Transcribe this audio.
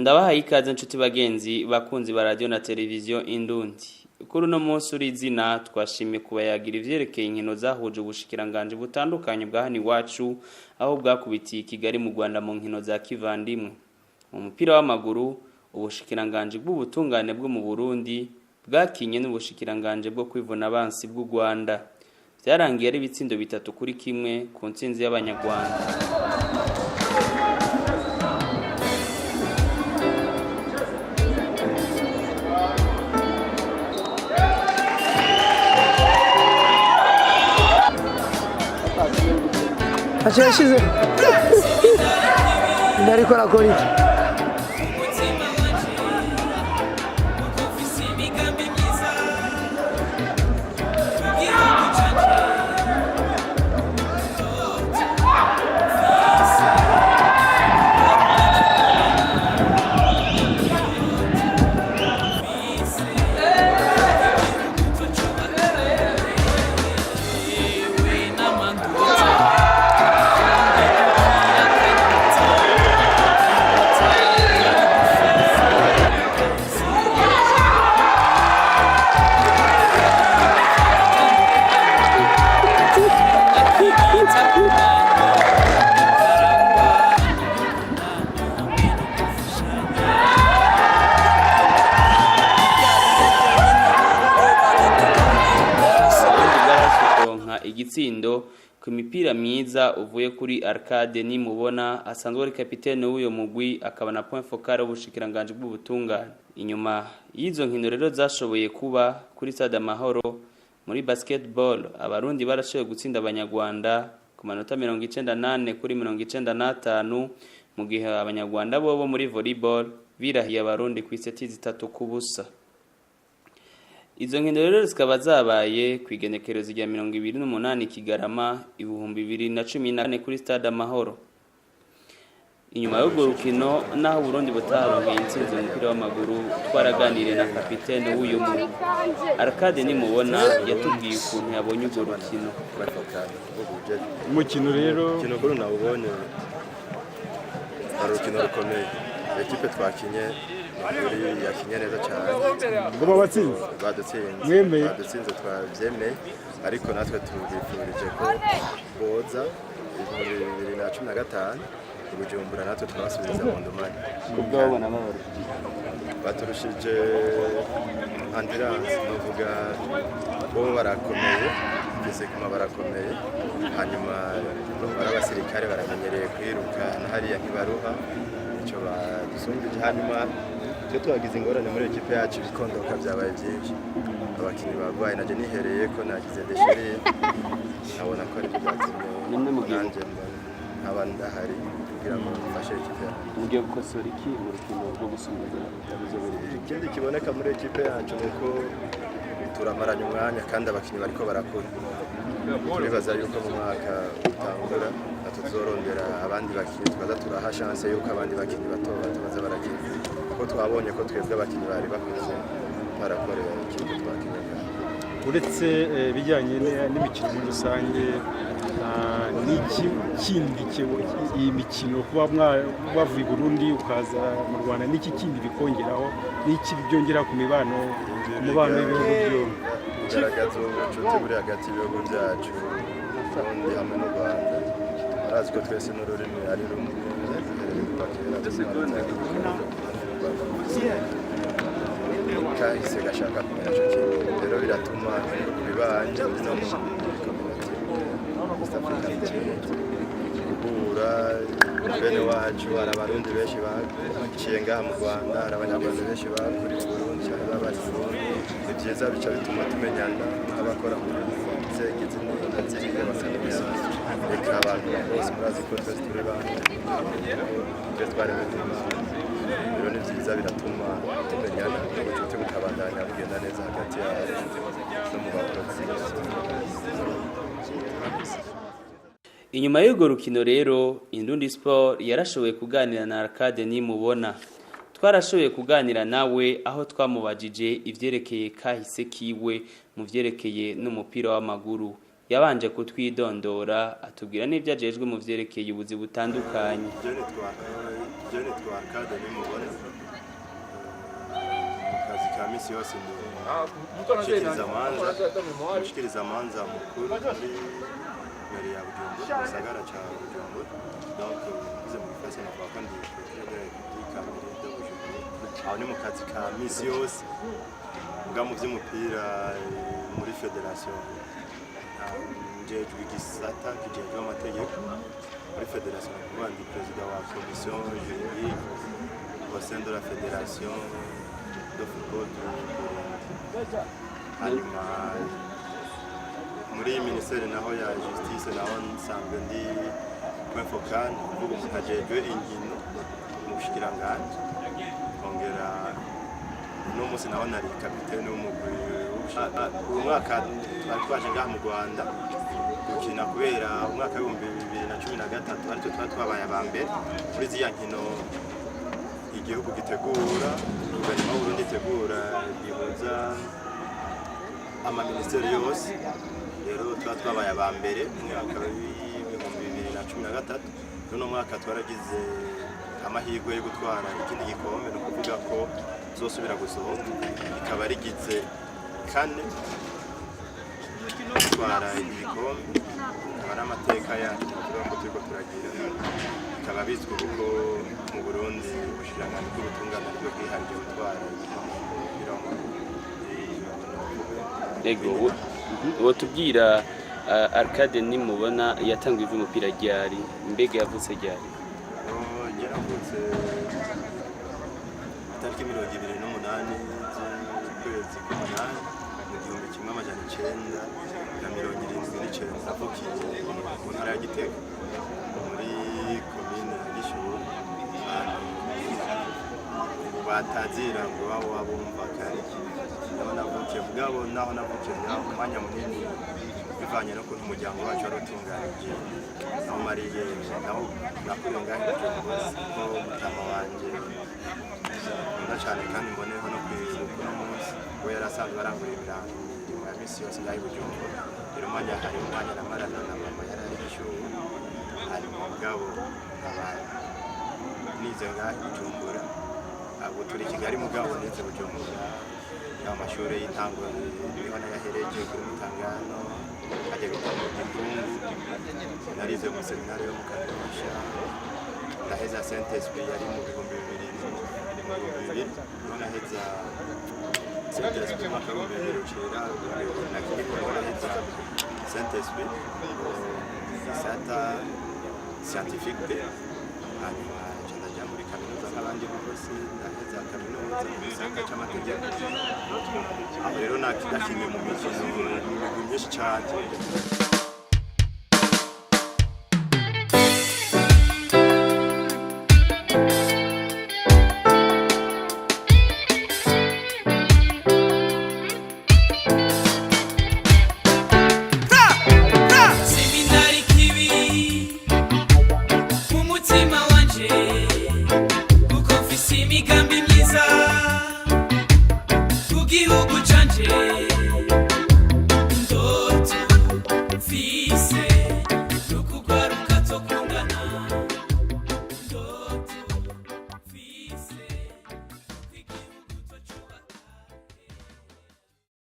Ndabahaye ikaze nshuti bagenzi bakunzi ba radio na televiziyo Indundi. Kuri uno munsi uri izina twashimye kubayagira ivyerekeye inkino zahuje ubushikiranganje butandukanye bwa hano iwacu, aho bwakubitiye Kigali mu Rwanda mu nkino za kivandimwe. Mu mupira w'amaguru, ubushikiranganje bw'ubutungane bwo mu Burundi bwakinye n'ubushikiranganje bwo kwivuna abansi bw'u Rwanda. Vyarangiye ari ibitsindo 3-1 ku ntsinzi y'Abanyarwanda. Ntacyo yashyize ariko arakora iki? Uburundi bwarashe kuronka igitsindo ku mipira myiza uvuye kuri Arcade Nimubona, asanzwe ari kapitene w'uyo mugwi akaba na point focal w'ubushikiranganje bw'ubutungane. Inyuma y'izo nkino rero zashoboye kuba kuri Stade Amahoro, muri basketball Abarundi barashoboye gutsinda Abanyarwanda ku manota 94-95, mu gihe Abanyarwanda bobo muri volleyball birahiye Abarundi ku iseti 3-0. Izo nkino rero zikaba zabaye ku igenekerezo rya 28 Kigarama 2014 kuri Stade Amahoro. Inyuma y'urwo rukino, naho Burundi butaronkeye intsinzi mu mupira w'amaguru, twaraganiriye na kapitene w'uyu mugwi Arcade Nimubona, yatubwiye ukuntu yabonye urwo rukino. Umukino rero, Umukino kuri nawubonye ari urukino rukomeye. Ekipe twakinye ni ukuri yakinye neza cyane. Ngo babatsinze? Badutsinze. Mwemeye? Badutsinze, twabyemeye, ariko natwe tubifurije ko boza 2015 i Bujumbura, natwe twabasubiza mu ndumane. Baturushije endurance, novuga bo barakomeye, physiquement barakomeye, hanyuma urumva ari abasirikare, baramenyereye kwiruka na hariya ntibaruha, icyo badusumbije. Hanyuma twe tuhagize ingorane muri ekipe yacu, ibikondoka byabaye byinshi, abakinnyi barwaye, najye nihereye ko nagize déchirure, nkabona ko aribyo byatumye nanjye nkaba ndahari kugira ngo mfashe ekipe yacu. Mugiye gukosora iki mu rukino rwo gusubiza ruzobereye? Ikindi kiboneka muri ekipe yacu ni uko turamaranye umwanya kandi abakinnyi bariko barakura. Turibaza yuko mu mwaka utangura tuzorondera abandi bakinnyi, tukaza turaha chance yuko abandi bakinnyi bato bato baza barakina, kuko twabonye ko twebwe abakinnyi bari bakuze barakorera ikipe twakinye. Uretse ibijyanye n'imikino muri rusange, n'iki kindi iyi mikino kuba wavuye i Burundi ukaza mu Rwanda, n'iki kindi bikongeraho, n'iki byongera ku mibano, ku mubano w'ibihugu byombi? Kugaragaza ubucuti buri hagati y'ibihugu byacu, Burundi hamwe n'u Rwanda. Barazi ko twese n'ururimi ari rumwe, uhereye kuva kera kahise gashaka kumenya ico kintu. Rero biratuma ibihugu bibanye no muri community East African Community guhura bene wacu. Hari Abarundi benshi baciye ngaha mu Rwanda, hari Abanyarwanda benshi bakuriye i Burundi cyane baba bari i Burundi. Ni byiza, bica bituma tumenyana nk'abakora muri nzego izi na ziriya, bakamenyana. Reka abantu bose murazi ko twese turi bamwe, twese twaremwe n'Imana. Rero ni byiza, biratuma tumenyana, ubucuti bukabandanya bugenda neza hagati yacu no mu bakozi. Inyuma y'urwo rukino rero, Indundi Sport yarashoboye kuganira na Arcade Nimubona. Twarashoboye kuganira nawe aho twamubajije ivyerekeye kahise kiwe mu vyerekeye n'umupira w'amaguru. Yabanje kutwidondora, atubwira n'ivyo ajejwe mu vyerekeye ubuzi butandukanye. Je nitwa Arcade Nimubona. ya misi yose ndi umushikirizamanza mukuru muri mairie ya Bujumbura, mu gisagara ca Bujumbura. Donc mvuze mu gifaransa novuga ko ndi procureur de la République à mairie de Bujumbura. Aho ni mu kazi ka misi yose. Mbwa mu vy'umupira, muri fédération njejwe igisata kijejwe amategeko muri fédération, ni ukuvuga ndi perezida wa commission juridique au sein de la fédération de football du Burundi. Hanyuma muri ministère naho ya justice naho nsanzwe ndi point focal, ni ukuvuga umuntu ajejwe inkino mu bushikiranganji. Nkongera uno munsi naho nari kapitene w'umugwi. Uyu mwaka twari twaje ngaha mu Rwanda gukina kubera umwaka w'2013 aritwe twari twabaye aba mbere muri ziriya nkino igihugu gitegura, guverinoma y'Uburundi itegura, gihuza amaministeri yose. Rero tuba twabaye aba mbere mu mwaka w'2013. Uno mwaka twaragize amahirwe yo gutwara ikindi gikombe, ni ukuvuga ko tuzosubira gusohoka, rikaba rigize kane gutwara ibikombe, akaba ari amateka yacu tuvuga ko turiko turagira. Bikaba bizwi kuko mu Burundi ubushikiranganji bw'ubutungane aribwo bwiharije gutwara ibikombe mu mupira w'amaguru. Ego, wotubwira Arcade nimubona yatanguye ivy'umupira ryari? Mbega yavutse ryari? Njye navutse itariki 28 z'ukwezi k'umunani mu 1979. Navukiye mu ntara ya Gitega, muri komine ya Gishubi, ahantu ubu batazira ngo waba wabumva kare naho navukiye. Mugabo naho navukiye ngaho umwanya munini, bivanye n'ukuntu umuryango wacu wari utunganije, aho mariye naho nakuriye ngaho i Bujumbura, kuko mutama wanje nkunda cyane kandi mboneyeho no kwibuka uno munsi, we yari asanzwe arangura imirimo ya misi yose ngaho i Bujumbura. Rero umwanya hari umwanya namarana na mama yari ari Gishubi, hanyuma mugabo nkaba nize ngaho i Bujumbura. Ubu turi i Kigali, mugabo nize Bujumbura amashuri y'intango, niho nayahereje kuri Mutangano, ajya bita mu Gikungu. Narize mu seminari yo mu Kanyosha, ndaheza Saint Esprit, yari mu 2000, mu 2000 niho naheza Saint Esprit, umwaka w'2000 ucira 2001, niho naheza Saint Esprit gisata scientifique B. Hanyuma nca ndaja muri kaminuza nk'abandi bose, ndaheza kaminuza mu gisata c'amategeko. Aho rero nakinye mu mikino, mu migwi myinshi cane. Seminari kibi mu mutima wanje, kuko mfise imigambi myiza ku gihugu canje.